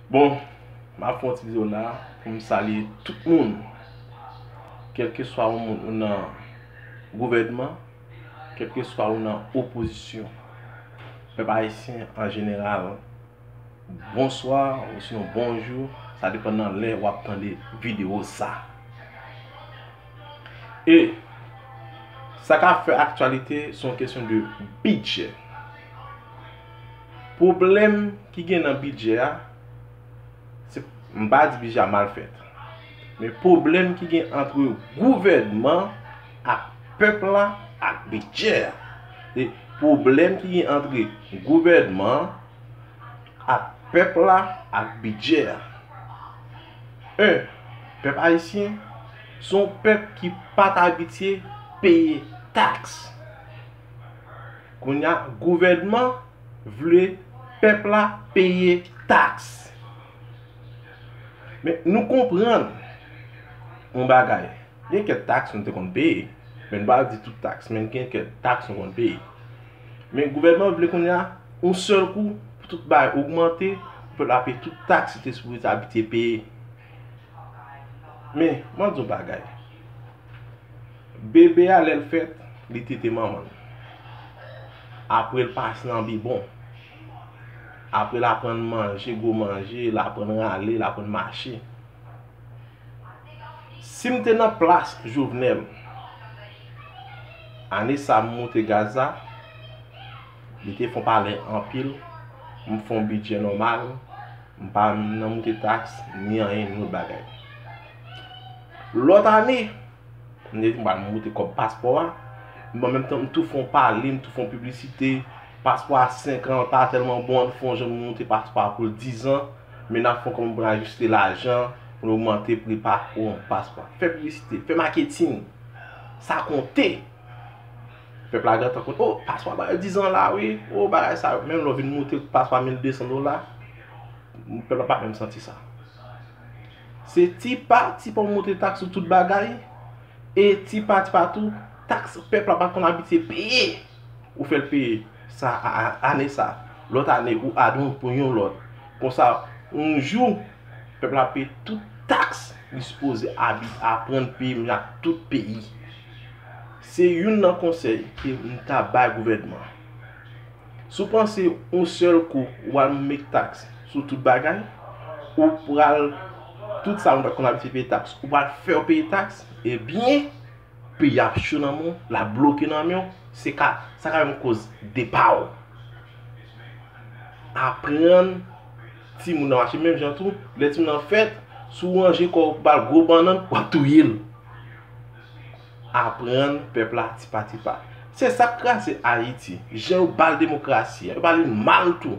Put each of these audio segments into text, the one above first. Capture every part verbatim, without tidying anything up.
Bon, m ap fè yon ti videyo la pou m salye tout moun, kèlkeswa yon moun ou nan gouvènman, kèlkeswa ou nan opozisyon, pèp ayisyen an jeneral, bonswa ou sinon bonjou, sa depann nan lè w ap tande videyo sa. E sa k ap fè aktyalite se yon kesyon de bidjè. Pwoblèm ki gen nan bidjè a, se, m pa di bidjè a mal fèt, men pwoblèm ki gen ant gouvènman ak pèp la ak bidjè a. E pwoblèm ki gen ant gouvènman ak pèp la ak bidjè a. En, pèp ayisyen se yon pèp ki pa t abitye peye taks. Kounye a, gouvènman vle pèp la peye taks. Men nou konprann yon bagay. Gen kèk taks nou te konn peye, men n pa di tout taks, men gen kèk taks nou konn peye. Men gouvènman vle kounye a, yon sèl kou, pou tout bagay ogmante, pou pèp la peye tout taks li te sipoze abitye peye. Men, m ap di yon bagay. Bebe a, lè l fèt, li tete manman l. Apre, l pase nan bibwon. Apre, l aprann manje gwo manje, l aprann rale, l aprann mache. Si m te nan plas Jovenel, ane sa m moute gaz la, li te fè yon palè anpil, m fè yon bidjè nòmal, m pa nan moute taks, ni anyen, ni lòt bagay. Lòt ane, m te di m pral moute kòb paspò a, men an menm tan, m tou fè yon pale, m tou fè yon piblisite, paspò a senk an, pa tèlman bon, ann fè yon jan m moute paspò a pou l diz an, men n ap fè yon kòman pou n ajiste lajan, pou n ogmante pri pa, o, paspò a. Fè piblisite, fè maketin, sa konte. Pèp la gentan konn, o, paspò a bay diz an la, wi, o, bagay sa, menm lè w vin moute paspò a mil de san dola, pèp la pa menm santi sa. Se ti pa ti pa w moute taks sou tout bagay, e ti pa ti pa tou, taks pèp la pa t konn abitye peye, ou fè l peye sa a, a, ane sa, lòt ane ou add on pou yon lòt. Konsa, yon jou, pèp la peye tout taks li sipoze abi-, aprann peye, men ak tout peyi. Se youn nan konsèy ke m ta bay gouvènman. Si w panse yon sèl kou ou al met taks sou tout bagay, ou pral, tout sa moun pa t konn abitye peye taks, ou pral fè yo peye taks, ebyen, peyi a ap cho nan men w, l ap bloke nan men w, se ka, sa ka menm koz depa w. Aprann timoun nan mache menm jan tou, lè timoun nan fèt, si w ranje kò w pou ba l gwo bannann, w ap touye l. Aprann pèp la ti pa ti pa. Se sa k kraze Ayiti. Jan yo ba l demokrasi a, yo ba li l mal tou.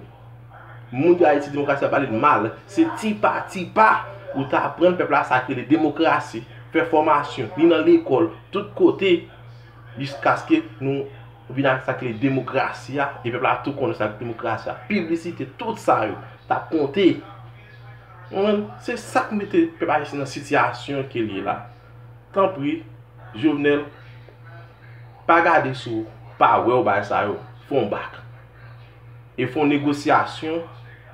Moun ki Ayiti, demokrasi a ba li l mal. Se ti pa ti pa ou ta aprann pèp la sa k rele demokrasi. Fè fòmasyon, li nan lekòl, tout kote, jiskaske nou vin ak sa k rele demokrasi a, e pèp la tou konnen sa k demokrasi a. Piblisite, tout sa yo, t ap konte. Ou konprann? Se sa k mete pèp ayisyen nan sitiyasyon ke l ye la. Tanpri, Jovenel, pa gade si w pa wè w bagay sa yo, fè yon bak. E fè yon negosyasyon,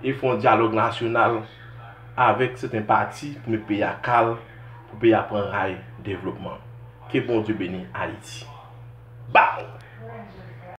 e fè yon dyalòg nasyonal avèk sèten pati pou mete peyi a kalm, pou peyi a pran ray devlopman. Ke Bondye beni Ayiti. Bye!